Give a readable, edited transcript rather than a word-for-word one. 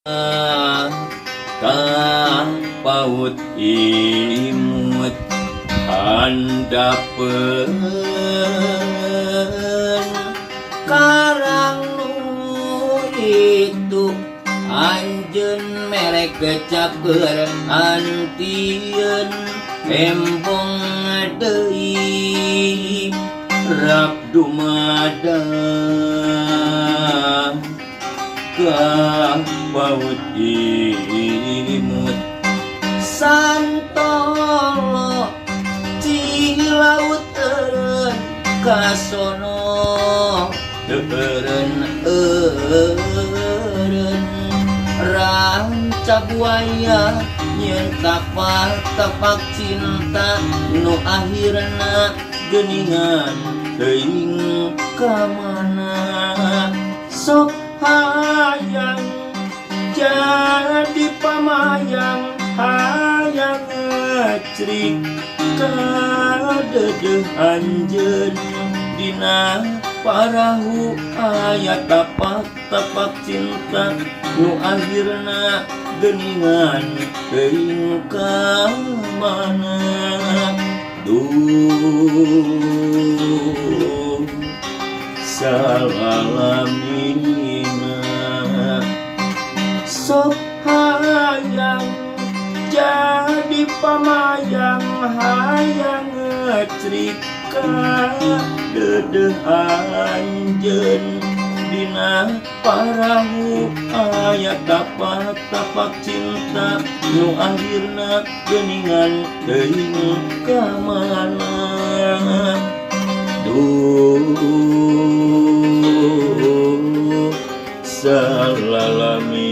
Ka paut imut handapeun karang nu itu anjeun merek kecapeur antieun embong deui rap dumada ka paut imut santolo cilaut eureun kasono eureun eureun ranca buaya nyeun tapak-tapak cinta nu akhirna geuningan teuing ka mana. Sok hayang jadi pamayang, hayang ngecrik kadeudeuh anjeun dina parahu aya tapak-tapak cinta nu akhirna geuningan teuing ka mana. Duh, salalamina. Sok hayang jadi pamayang, hayang ngecrik kadeudeuh anjeun dina parahu aya tapak-tapak cinta nu akhirna geuningan teuing ka mana. Duh, salalamina.